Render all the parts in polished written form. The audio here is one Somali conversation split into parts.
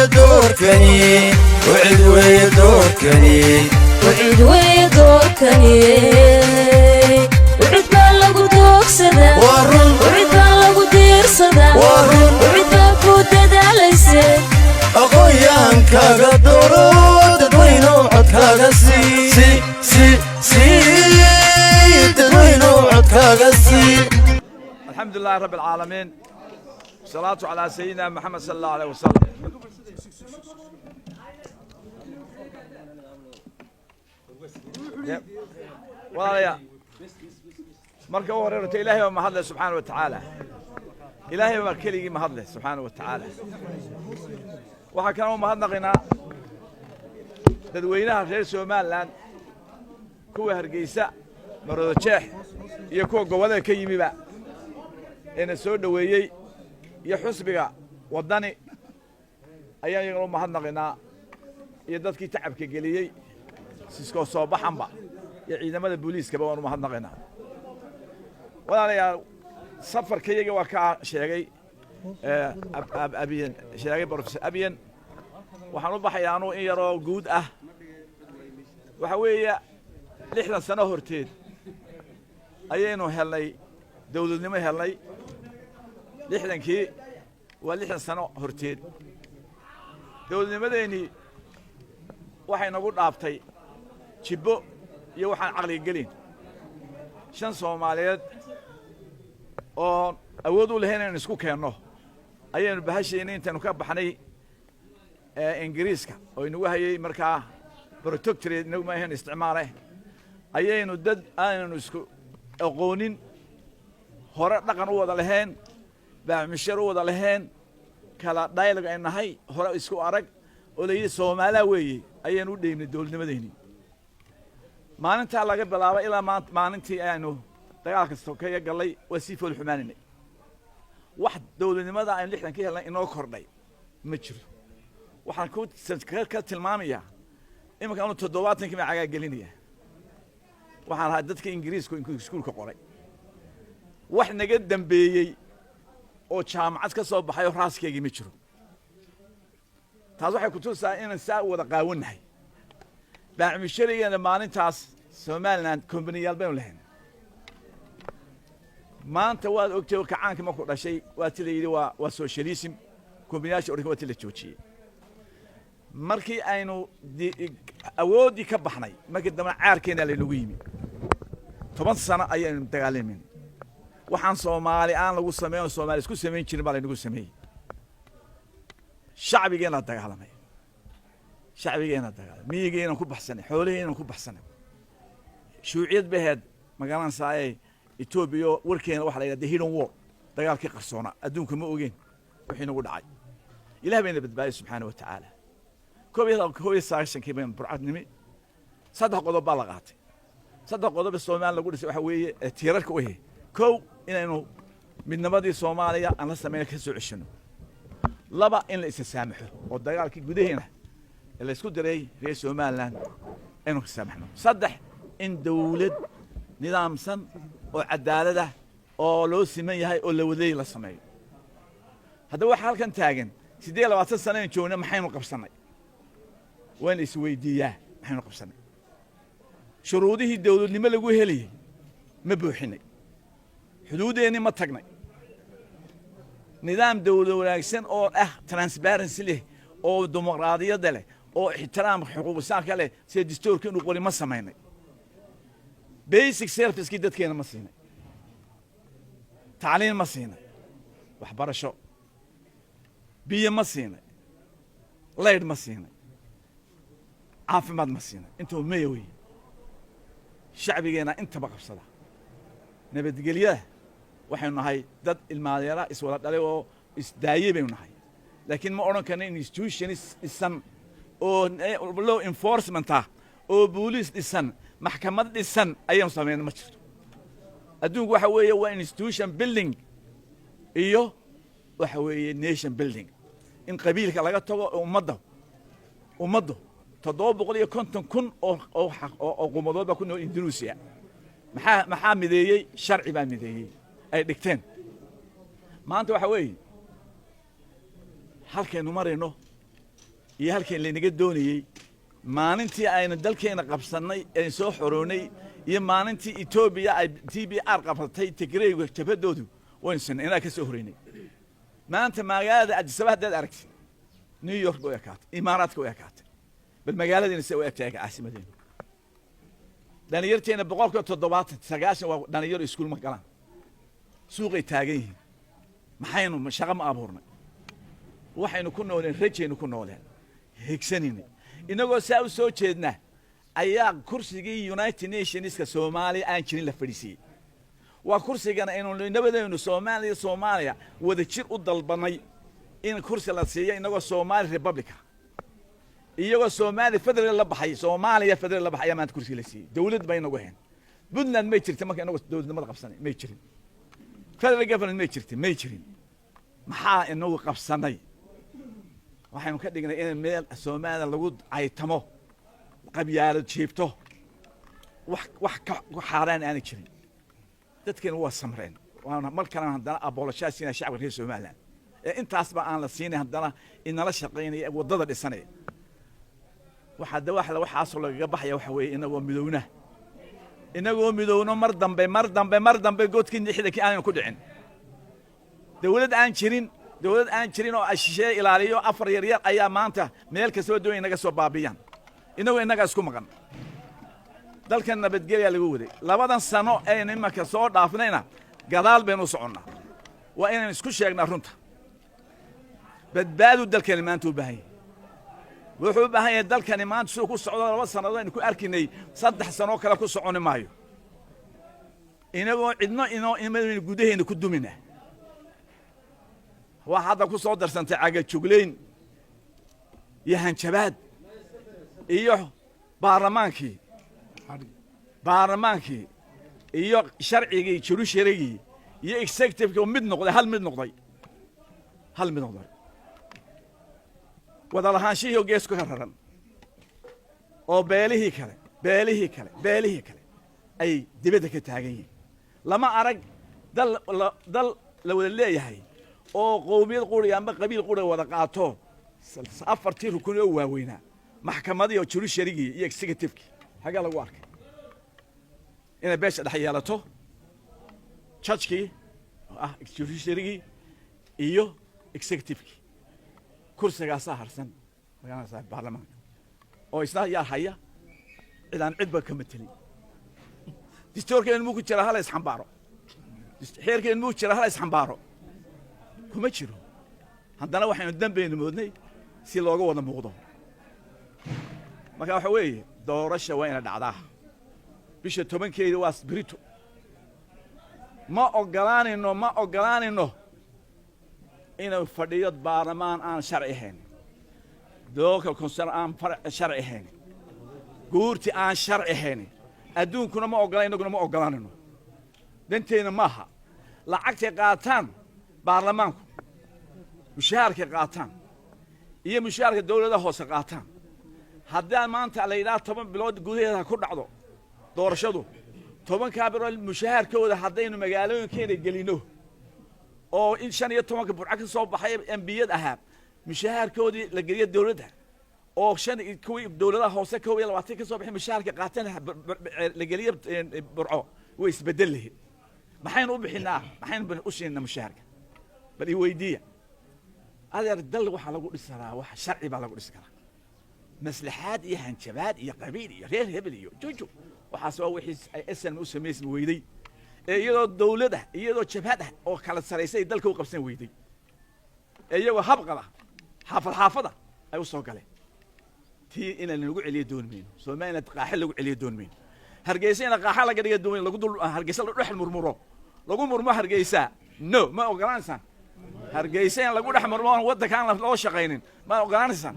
Weeye doorkani, ucid weeye doorkani. Ucid weeye doorkani, ucid baa lagu doogsadaa. Waa run. Ucid baa lagu diirsadaa. Waa run. Ucid baa ku dadaalayse. Aqoonyahankaaga dooro, dadweynow, codkaaga sii, si si sii, dadweynow, codkaaga sii. الحمد لله رب العالمين، والصلاة على سيدنا محمد صلى الله عليه وسلم. Walaalayaal, marka u horreyrto, Ilaahay baa mahadle subxaana wa tacaala. Ilaahay baa keligii mahadle subxaana wa tacaala. Waxaa kaloo mahadnaqaynaa dadweynaha reer Somaliland, kuwa Hargeysa, Maroodi Jeex iyo kuwa gobollada ka yimiba eena soo dhoweeyey, iyo xusbiga Waddani ayaan iyagana u mahadnaqaynaa, iyo dadkii tacabka geliyey siskoo soo baxanba, iyo ciidamada booliiskaba waan u mahadnaqaynaa. Walaalayaal, safarkayaga waa kaa sheegay Abiyan, sheegay Professor Abiyan. Waxaan u baxayaa anuu in yaroo guud ah. Waxa weeye, 60 sano horteed ayaynu helnay dawladnimo, helnay 60-kii, waa 60 sano horteed. Dawladnimadeennii waxay nagu dhaaftay jibbo iyo waxaan caqliga gelin. Shan Soomaaliyeed oon awood u lahayn inaynu isku keenno ayaynu bahashayna intaynu ka baxnay Ingiriiska oo inagu hayay markaa protectorate, inagu ma ahayn isticmaale, ayaynu dad aanaynu isku aqoonin, hore dhaqan u wada lahayn, baamishar u wada lahayn, kala dialect ay nahay, hore isku arag, oo la yidhi Soomaalaa weeye, ayaynu u dheynay dowladnimadeennii. Maalintaa laga bilaabay ilaa maanta, maalintii aynu dagaalka sokeeye gallay, waa sii fool xumaanaynay. Wax dowladnimada aynu 60 ka helnay inoo kordhay ma jiro. Waxaan ku ka tilmaamayaa, iminka anu 70-kii baan cagaa gelinaya. Waxaan ahaa dadka Ingiriisku iskuulka qoray. Wax naga dambeeyey oo jaamacad ka soo baxay oo raaskeygii ma jiro. Taas waxay kutusaa inaan saa u wada qaawannahay. Baacmisharigeena maalintaas Somaliland kombaniyaal baynu lahayn. Maanta waad ogtay, kacaanka markuu dhashay waa ti la yidhi waa socialism, kombaniyaasha odhanka waa ti la joojiyey. Markii aynu awooddii ka baxnay, markii dambena caarkeena laynagu yimi. 10 sano ayaynu dagaalamayna. Waxaan Soomaali aan lagu sameyn oo Soomaali isku samayn jirin baa laynagu sameeyey. Shacbigeena dagaalamay, shacbigeena dagaalamay, miyigeenan ku baxsanay, xoolaheenan ku baxsanay. Shuuciyad bay ahayd magaranaysaa Etoobiya. Warkeena waxa la yidhahda hidden war, dagaalkii qarsoona, adduunka ma ogeen wixii nagu dhacay. Ilaah bayna badbaadiyey subxaana wa tacaala. 91-kii baynu Burcad nimi. Saddex qodob baa la qaatay. Saddex qodob ee Soomaaliya lagu dhisay waxa weeye ee tiirarka u yahay: kow, inaynu midnimadii Soomaaliya aan la sameyna ka soo ceshano; laba, in la isa saamaxo oo dagaalkii gudaheena ee la isku diray reer Somaliland aynu ka saamaxno; saddex, in dawlad nidaamsan oo cadaalad ah oo loo siman yahay oo la wadeey la sameeyo. Haddaba waxaa halkan taagan, 28 sano aynu joogna, maxaynu qabsannay? Waa in la isweydiiyaa, maxaynu qabsannay? Shuruudihii dawladnimo lagu helayey ma buuxinay? Xuduudeennii ma tagnay? Nidaam dawlad wanaagsan oo ah transparency leh oo dimuqraadiyadda leh oo ixtiraamka xuquuq insaanka leh, sida dastuurka inuu qori, ma samaynay? Basic servicekii dadkeena ma siinay? Tacliin ma siinay? Waxbarasho, biyo ma siinay? Laydh ma siinay? Caafimaad ma siinay? Intuba maya wey. Shacbigeena intaba qabsada nabadgelyada. Waxaynu nahay dad ilmaadeera iswada dhalay oo isdaayey baynu nahay, laakiin ma odhan karno institutions dhisan oo law enforcement ah oo booliis dhisan, maxkamad dhisan ayaynu samayna ma jirto. Adduunku waxa weeye waa institution building iyo waxa weeye nation building, in qabiilka laga tago oo ummaddu 750,000 oo qumadood baa ku nool Indonesia. Maxaa mideeyey? Sharci baa mideeyey ay dhigteen. Maanta waxa weeye halkaynu marayno. Iyo halkan laynaga doonayey maalintii aynu dalkeena qabsannay een soo xoroonay iyo maalintii Etoobiya ay TPLF qabsatay, Tigreyga jabhadoodu, waynu sinay inaa ka soo horeynay. Maanta magaalada Addis Ababa haddaad aragtid, New York ba u ekaatay, Imaaraadka u ekaatay. Bal magaaladiina se u egtahay, caasimadeena. Dhalinyarteena 70%, 90% waa dhalinyaro, iskuul ma galaan, suuqay taagan yihiin. Maxaynu shaqo ma abuurnay? Waxaynu ku nooleen rajaynu ku nooleen, higsanayna. Inagoo saa u soo jeedna ayaa kursigii United Nationska Soomaaliya aan jirin la fadhiisiiyey. Waa kursigana aynu nabadaynu Soomaaliya, Soomaaliya wada jir u dalbanay in kursi la siiyo, inagoo Somali Republica, iyagoo Soomaaliya federal la baxay, Soomaaliya federal la baxay ayaa maanta kursiga la siiyey. Dawlad bay inagu ahayn. Puntland may jirta marka inagu dowladnimada qabsanay? May jirin. Federal government may jirta? May jirin. Maxaa inagu qabsanay? Waxaynu ka dhignay in meel Soomaaliya lagu caytamo, qabyaalad jiibto, wax ka xaaraan aanay jirin. Dadkeena waa samreen. Waana mar kalena haddana apologize siinaya shacabka reer Somaliland ee intaasba aan la siinay, haddana inala shaqaynaya, waddada dhisanaya. Waxaa de wax waxaasoo lagaga baxaya waxa weeye inagoo midowna, inagoo midowno. Mar dambe, mar dambe, mar dambe godkii lixdankii aanaynu ku dhicin. Dawlad aan jirin, dawlad aan jirin oo shisheeye ilaaliyo afar yar yar ayaa maanta meel kastaba doonaya inaga soo baabiyaan. Inagoo innagaa isku maqan. Dalkan nabadgelyaa lagu waday. 2dan sano aynu imanka soo dhaafnayna gadaal baynu u soconnaa. Waa inaynu isku sheegnaa runta. Badbaadu dalkani maanta u baahan yahay. Wuxuu u baahan yahay dalkani maanta siduu ku socdo 2 sannadood aynu ku arkinay, 3 sanoo kale ku soconi maayo, inagoo cidno inoo imanaynu gudaheenna ku dumina. Waa hadda ku soo darsantay cagajuglayn iyo hanjabaad iyo baarlamaankii iyo sharcigii, judiciarygii iyo executivekii oo mid noqday, hal mid noqday, hal mid noqday, wada lahaanshihii oo geesku ka raran, oo beelihii kale, beelihii kale, beelihii kale ay dibadda ka taagan yihiin. Lama arag dal la wada leeyahay oo qowmiyad quriga amba qabiil quriga wada qaato afartii rukun oo waaweynaa, maxkamadii oo judiciarygii iyo executivekii. Xaggaa lagu arkay inay beesha dhex yeelato judgekii oo ah judiciarygii iyo executivekii? Kursigaasaa harsan magaranaysaa, baarlamaanka oo isna yaa haya cid aan cidba ka matelin. Distoorkeenu muu ku jira hala isxambaaro? Xeerkeenu muu jira hala isxambaaro? Kuma jiro. Haddana waxaynu dembaynu moodnay si looga wada muuqdo. Marka waxa weeye, doorasha waa ina dhacdaa bisha 10keeda, waa brito. Ma ogolaanayno, ma ogolaanayno inuu fadhiyo baarlamaan aan sharci ahayn, local council aan sharci ahayn, guurti aan sharci ahayn. Adduunkuna ma ogola, innaguna ma ogolaanayno. Danteenna maaha. Lacagtay qaataan baarlamaanku, mushaharkay qaataan iyo mushaharka dawladaha hoose qaataan, haddaan maanta la yidhaha 10 bilood gudaheeda ha ku dhacdo doorashadu, 10kaa bilood mushaharkooda haddaynu magaalooyinkeena gelino, oo in 15ka Burco ka soo baxay MPyad ahaa mushaharkoodii la geliyo dawladda, oo shan kuwii dawladaha hoose 21 ka soo baxay mushaharka qaateen la geliyo Burco, way isbedel lahayd. Maxaynu u bixinaa? Maxaynu u siinaa mushaharka? Bal i weydiiya, adeer. Dal waxaa lagu dhisi karaa wax sharci baa lagu dhisi karaa. Maslaxaad iyo hanjabaad iyo qabiil iyo reer hebel iyo jojo, waxaas waa wixii ay SNM u samaysmi weyday, ee iyadoo dawlad ah, iyadoo jabhad ah oo kala saraysa ay dalka u qabsan weyday, ee iyagoo habqada xaafad xaafada ay u soo galeen. Tii inaan lagu celiyo doon mayno. Soomaaliya qaaxe lagu celiyo doon mayno. Hargeysa ina qaaxa laga dhiga doon, lagu dul Hargeysa lagu dhex murmuro, lagu murmo Hargeysa, no. Ma ogolaanaysaan Hargeysa in lagu dhex murmo oon waddanka aan loo shaqaynin? Ma ogolaanaysaan?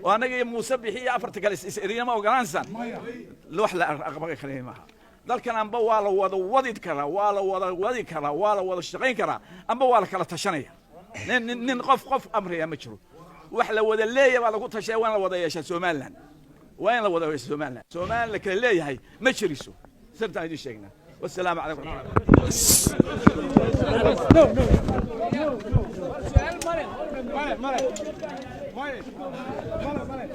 Oo annaga iyo Muuse Bixi iyo afarta kale is eriya, ma ogolaanaysaan? Wax la aqbali karayo maaha. Dalkan amba waa la wada wadi karaa, waa la wada wadi karaa, waa la wada shaqayn karaa, amba waa la kala tashanaya. Nin qof amraya ma jiro. Wax la wada leeya baa lagu tashaya. Waa in la wada yeeshaa Somaliland, waa in la wada yeesha Somaliland. Somaliland la kala leeyahay ma jiriso. Sirtaan idin sheegnaa. Wasalaamu calaykum. Male, male. Male. Male, male.